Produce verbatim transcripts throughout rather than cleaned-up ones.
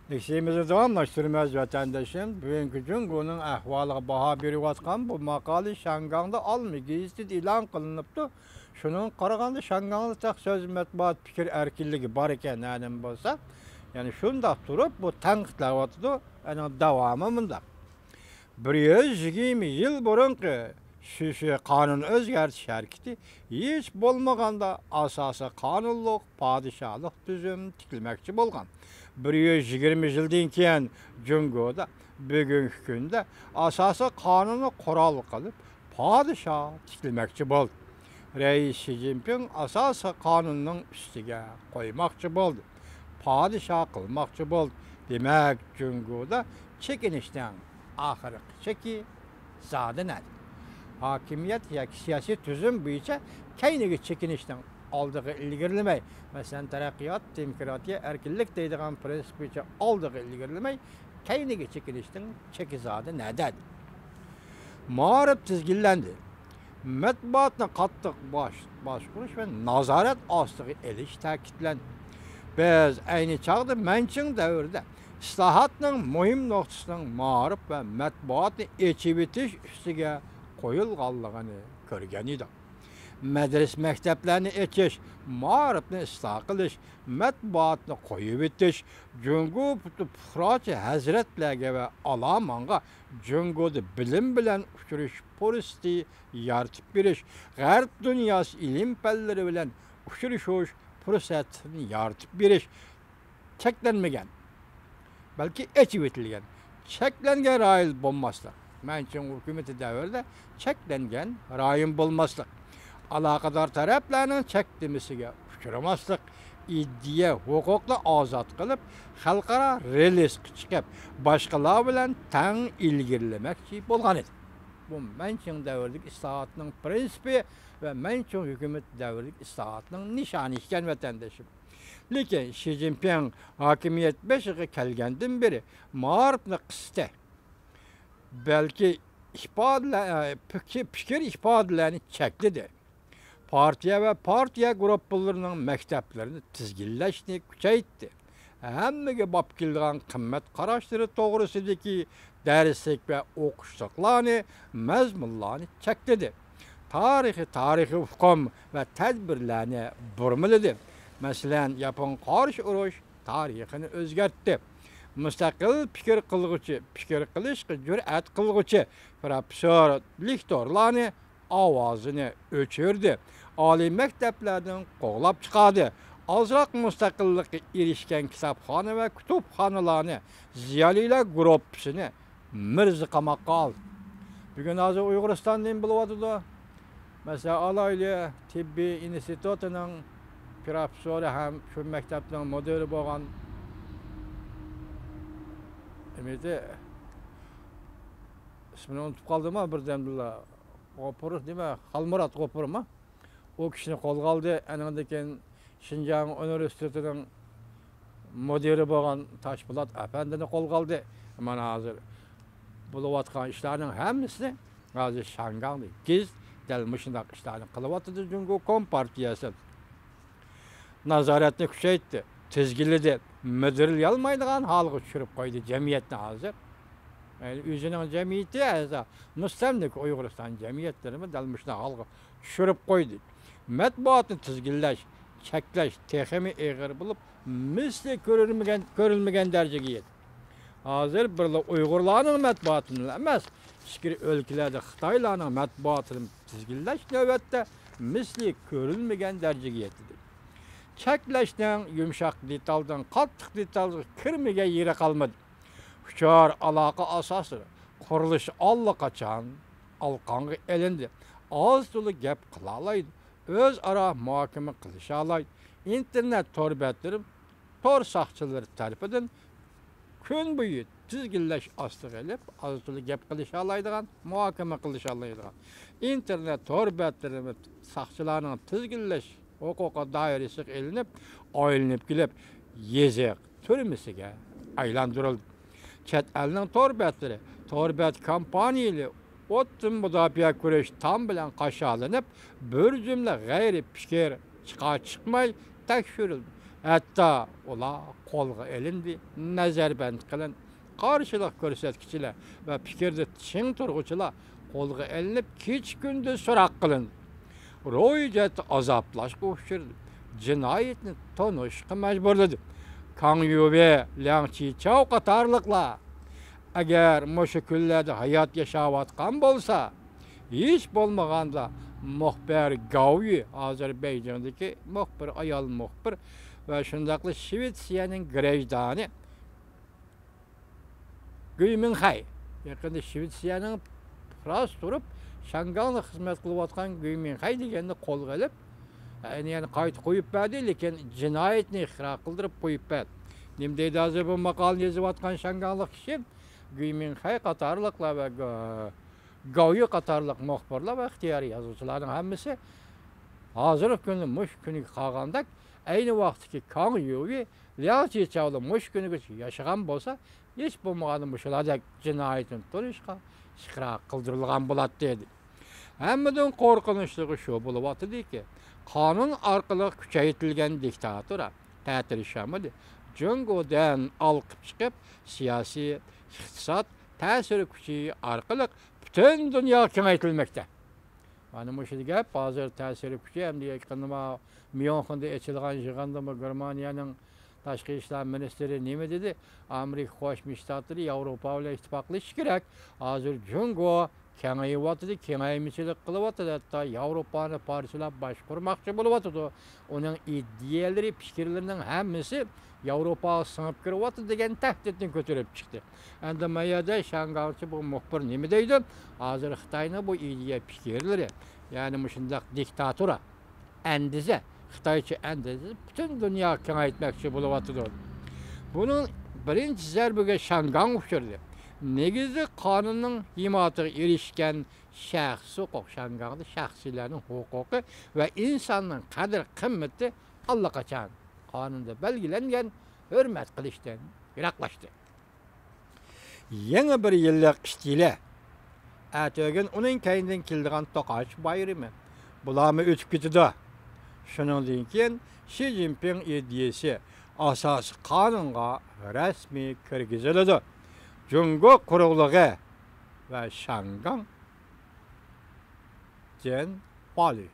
لېكسىيىمىزنى داۋاملاشتۇرىمىز، ۋەتەندىشىم. بۈگۈنكى جۇڭگونىڭ ئەھۋالىغا باھا بېرىۋاتقان بۇ ماقالە شياڭگاڭدا ئالما گېزىتىدە ئېلان قىلىنىپتۇ. شۇنىڭغا قارىغاندا، شياڭگاڭدا تېخى سۆز، مەتبۇئات، پىكىر ئەركىنلىكى بار ئىكەن، نەدىن بولسا. يەنى شۇنداق تۇرۇپ، بۇ تەنقىدلەۋاتىدۇ. ئەنە داۋامى مۇنداق. بىر يۈز يىگىرمە يىل بۇرۇنقى شۈشى قانۇن ئۆزگەرتىش ھەرىكىتى ھېچ بولمىغاندا ئاساسىي قانۇنلۇق پادىشاھلىق تۈزۈم تىكلىمەكچى بولغان. بىر يۈز يىگىرمە يىلدىن كېيىن جۇڭگودا بۈگۈنكى كۈندە ئاساسىي قانۇننى قورال قىلىپ، پادىشاھ تىكلىمەكچى بولدى. رەئىس شى جىنپىڭ ئاساسىي قانۇننىڭ ئۈستىگە قويماقچى بولدى. پادىشاھ قىلماقچى بولدى. دېمەك، جۇڭگودا چېكىنىشنىڭ ئاخىرقى چېكى زادى نەدە؟ ھاكىمىيەت ياكى سىياسىي تۈزۈم بويىچە كەينىگە چېكىنىشنىڭ ئالدىغا ئىلگىرىلىمەي، مەسىلەن، تەرەققىيات، دېموكراتىيە، ئەركىنلىك دەيدىغان پىرىنسىپ بويىچە ئالدىغا ئىلگىرىلىمەي، كەينىگە چېكىنىشنىڭ چېكى زادى نەدە؟ مائارىپ تىزگىنلەندى. مەتبۇئاتنى قاتتىق باش-، باشقۇرۇش ۋە نازارەت ئاستىغا ئېلىش تەكىتلەندى. بىز ئەينى چاغدا مەنچىڭ دەۋرىدە ئىسلاھاتنىڭ مۇھىم نۇقتىسىنىڭ مائارىپ ۋە مەتبۇئاتنى ئېچىۋېتىش ئۈستىگە قويۇلغانلىقىنى كۆرگەن ئىدۇق. مەدرىسە مەكتەپلەرنى ئېچىش، مائارىپنى ئىسلاھ قىلىش، مەتبۇئاتنى قويۇۋېتىش، جۇڭگو پۇ-، پۇقراچى ھەزرەتلەرگە ۋە ئالامانغا جۇڭگودا بىلىم بىلەن ئۇچرىشىش پۇرسىتى يارىتىپ بېرىش، غەرب دۇنياسى ئىلىم پەنلىرى بىلەن ئۇچرىشىش پۇرسەتىنى يارىتىپ بېرىش، چەكلەنمىگەن، بەلكى ئېچىۋېتىلگەن، چەكلەنگەن رايون بولماسلىق. مەنچىڭ ھۆكۈمىتى دەۋرىدە چەكلەنگەن رايون بولماسلىق. ئالاقىدار تەرەپلەرنىڭ چەكلىمىسىگە ئۇچرىماسلىق، ئىدىيە ھوقۇقنى ئازاد قىلىپ، خەلقئارا رېلىسقا چىقىپ، باشقىلار بىلەن تەڭ ئىلگىرىلىمەكچى بولغان ئىدى. بۇ مەنچىڭ دەۋرىدىكى ئىسلاھاتنىڭ پىرىنسىپى ۋە مەنچىڭ ھۆكۈمىتى دەۋرىدىكى ئىسلاھاتنىڭ نىشانى ئىكەن، ۋەتەندىشىم. لېكىن شى جىنپىڭ ھاكىمىيەت بېشىغا كەلگەندىن بېرى مائارىپنى قىستى. بەلكى ئىپادىلە-، پىكىر، پىكىر ئىپادىلەرنى چەكلىدى. پارتىيە ۋە پارتىيە گۇرۇپپىلىرىنىڭ مەكتەپلىرىنى تىزگىنلەشنى كۈچەيتتى. ھەممىگە باب كېلىدىغان قىممەت قاراشلىرى توغرىسىدىكى دەرسلىك ۋە ئوقۇشلۇقلارنى، مەزمۇنلارنى چەكلىدى. تارىخىي، تارىخىي ئۇقۇم ۋە تەدبىرلەرنى بۇرمىلىدى. مەسىلەن، ياپون قارشى ئۇرۇش تارىخىنى ئۆزگەرتتى. مۇستەقىل پىكىر قىلغۇچى، پىكىر قىلىشقا جۈرئەت قىلغۇچى پروفېسسور، لېكتورلارنى ئاۋازىنى ئۆچۈردى. ئالىي مەكتەپلەردىن قوغلاپ چىقاردى. ئازراق مۇستەقىللىققا ئېرىشكەن كىتابخانا ۋە كۇتۇپخانىلارنى، زىيالىيلار گۇرۇپپىسىنى مىرزا قاماققا ئالدى. بۈگۈن ھازىر ئۇيغۇرىستان نېمە بولۇۋاتىدۇ؟ مەسىلەن، ئالايلى، تېببىي ئىنستىتۇتىنىڭ پروفېسسورى ھەم شۇ مەكتەپنىڭ مۇدىرى بولغان، نېمىدى؟ ئىسمىنى ئۇنتۇپ قالدىمۇ بىردەمدىلا. غوپۇر نېمە؟ خالمۇرات غوپۇرمۇ؟ ئۇ كىشىنى قولغا ئالدى. ئەنىڭدىن كېيىن شىنجاڭ ئۇنىۋېرسىتېتىنىڭ مۇدىرى بولغان تاشپولات ئەپەندىنى قولغا ئالدى. مانا ھازىر بولۇۋاتقان ئىشلارنىڭ ھەممىسىنى ھازىر شياڭگاڭدا گېزىت دەل مۇشۇنداق ئىشلارنى قىلىۋاتىدۇ جۇڭگو كومپارتىيەسى. نازارەتنى كۈچەيتتى، تىزگىنلىدى، مىدىرلىيالمايدىغان ھالغا چۈشۈرۈپ قويدى جەمئىيەتنى ھازىر. يەنى ئۆزىنىڭ جەمئىيىتى ھازىر مۇستەملىكە ئۇيغۇرىستان جەمئىيەتلىرىمۇ دەل مۇشۇنداق ھالغا چۈشۈرۈپ قويدى. مەتبۇئاتنى تىزگىنلەش، چەكلەش تېخىمۇ ئېغىر بولۇپ، مىسلى كۆرۈلمىگەن، كۆرۈلمىگەن دەرىجىگە يەتتى. ھازىر بىرلا ئۇيغۇرلارنىڭ مەتبۇئاتىنىلا ئەمەس، ئىچكىرى ئۆلكىلەردە خىتايلارنىڭ مەتبۇئاتىنى تىزگىنلەش نۆۋەتتە مىسلى كۆرۈلمىگەن دەرىجىگە يەتتى. چەكلەشنىڭ يۇمشاق دېتالدىن قاتتىق دېتالغا كىرمىگەن يېرى قالمىدى. ئۇچۇر ئالاقە ئاساسلىرى قۇرۇلۇشى ئاللىقاچان ئالىقانغا ئېلىندى. ئاز تولا گەپ قىلالايدۇ. ئۆزئارا مۇھاكىمە قىلىشالايدۇ. ئىنتېرنېت تور بەتلىرى تور ساقچىلىرى تەرىپىدىن كۈن بويى تىزگىنلەش ئاستىغا ئېلىپ، ئاز تولا گەپ قىلىشالايدىغان، مۇھاكىمە قىلىشالايدىغان ئىنتېرنېت تور بەتلىرىنى ساقچىلارنىڭ تىزگىنلەش ھوقۇقى دائىرىسىگە ئېلىنىپ، ئايلىنىپ كېلىپ، يېزىق تۈرمىسىگە ئايلاندۇرۇلدى. چەت ئەلنىڭ تور بەتلىرى، تور بەت كامپانىيىلىرى ئوتتىن مۇداپىئە كۈرەش تام بىلەن قاشالىنىپ، بىر جۈملە غەيرىي پىكىر چىقار چىقماي تەكشۈرۈلدى. ھەتتا ئۇلار قولغا ئېلىندى، نەزەربەند قىلىندى. قارشىلىق كۆرسەتكۈچىلەر ۋە پىكىردە چىڭ تۇرغۇچىلار قولغا ئېلىنىپ، كېچە-كۈندۈز سوراق قىلىندى. روھىي جەھەتتە ئازابلاشقا ئۇچرىدى. جىنايەتنى تونۇشقا مەجبۇرلىدى. كاڭ يۇۋېي، لياڭ چىچاۋ قاتارلىقلار ئەگەر مۇشۇ كۈنلەردە ھايات ياشاۋاتقان بولسا، ھېچ بولمىغاندا مۇخبىر گاۋيۈ، ھازىر بېيجىڭدىكى مۇخبىر، ئايال مۇخبىر ۋە شۇنداقلا شىۋېتسىيەنىڭ گراژدانى گۈي مىڭخەي، يېقىندا شىۋېتسىيەنىڭ پۇقراسى تۇرۇپ، شياڭگاڭدا خىزمەت قىلىۋاتقان گۈي مىڭخەي دېگەننى قولغا ئېلىپ، يەنى، يەنى قايتا قويۇپ بەردى، لېكىن جىنايەتنى ئىقرار قىلدۇرۇپ قويۇپ بەردى. نېمە دەيدۇ ھازىر بۇ ماقالىنى يېزىۋاتقان شياڭگاڭلىق كىشى؟ گۈي مىڭخەي قاتارلىقلار ۋە گا-، گاۋيۈ قاتارلىق مۇخبىرلار ۋە ئىختىيارىي يازغۇچىلارنىڭ ھەممىسى ھازىرقى كۈندە مۇشۇ كۈنگە قالغاندەك، ئەينى ۋاقىتتىكى كاڭ يۇۋېي، لياڭ چىچاۋلار مۇشۇ كۈنگىچە ياشىغان بولسا، ھېچ بولمىغاندا مۇشۇلاردەك جىنايىتىنى تونۇشقا ئىقرار قىلدۇرۇلغان بولاتتى، دېدى. ھەممىدىن قورقۇنچلۇقى شۇ بولۇۋاتىدۇكى، قانۇن ئارقىلىق كۈچەيتىلگەن دىكتاتورا تەتۈر شامىلى جۇڭگودىن ئالقىپ چىقىپ، سىياسىي، ئىقتىساد، تەسىر كۈچى ئارقىلىق پۈتۈن دۇنياغا كېڭەيتىلمەكتە. مانا مۇشۇ گەپ ھازىر تەسىر كۈچى ھەمدە يېقىندا مۇ-، ميۇنخېندا ئېچىلغان يىغىندىمۇ گېرمانىيەنىڭ تاشقى ئىشلار مىنىستىرى نېمە دېدى؟ ئامېرىكا قوشما شتاتلىرى ياۋروپا بىلەن ئىتتىپاقلىشىشى كېرەك. ھازىر جۇڭگو كېڭىيىۋاتىدۇ، كېڭەيمىچىلىك قىلىۋاتىدۇ، ھەتتا ياۋروپانى پارچىلاپ باشقۇرماقچى بولۇۋاتىدۇ. ئۇنىڭ ئىدىيەلىرى، پىكىرلىرىنىڭ ھەممىسى ياۋروپاغا سىڭىپ كىرىۋاتىدۇ دېگەن تەھدىتنى كۆتۈرۈپ چىقتى. ئەمدى ما يەردە شياڭگاڭچى بۇ مۇخبىر نېمە دەيدۇ؟ ھازىر خىتاينىڭ بۇ ئىدىيە پىكىرلىرى، يەنى مۇشۇنداق دىكتاتورا ئەندىزە، خىتايچە ئەندىزە پۈتۈن دۇنياغا كېڭەيتمەكچى بولۇۋاتىدۇ. بۇنىڭ بىرىنچى زەربىگە شياڭگاڭ ئۇچرىدى. نېگىزلىك قانۇننىڭ ھىمايىتىگە ئېرىشكەن شەخسىي ھوقۇق، شياڭگاڭدا شەخسىيلەرنىڭ ھوقۇقى ۋە ئىنساننىڭ قەدىر-قىممىتى ئاللىقاچان قانۇندا بەلگىلەنگەن ھۆرمەت قىلىشتىن يىراقلاشتى. يېڭى بىر يىللىق ئىستىلى، ئەتىگۈن ئۇنىڭ كەينىدىن كېلىدىغان توقاچ بايرىمى، بۇلارمۇ ئۆتۈپ كېتىدۇ. شۇنىڭدىن كېيىن شى جىنپىڭ ئىدىيىسى ئاساسىي قانۇنغا رەسمىي كىرگۈزۈلىدۇ. جۇڭگو قۇرۇقلۇقى ۋە شياڭگاڭ جېن فالى.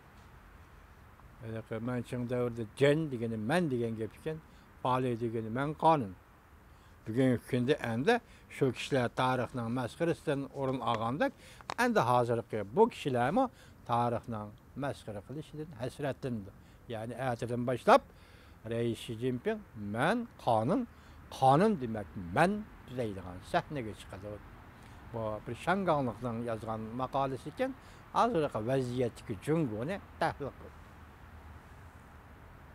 ھېلىقى مەنچىڭ دەۋرىدە جېن دېگىنى مەن دېگەن گەپ ئىكەن، فالى دېگىنى مەن قانۇن. بۈگۈنكى كۈندە ئەمدى شۇ كىشىلەر تارىخنىڭ مەسخىرىسىدىن ئورۇن ئالغاندەك، ئەمدى ھازىرقى بۇ كىشىلەرمۇ تارىخنىڭ مەسخىرە قىلىشىدىن ھەسرەتلىنىدۇ. يەنى ئەتىدىن باشلاپ رەئىس شى جىنپىڭ «مەن قانۇن، قانۇن دېمەك مەن» دەيدىغان سەھنىگە چىقىدۇ. بۇ بىر شياڭگاڭلىقنىڭ يازغان ماقالىسى ئىكەن. ھازىرقى ۋەزىيەتتىكى جۇڭگونى تەھلىل قىلىدۇ.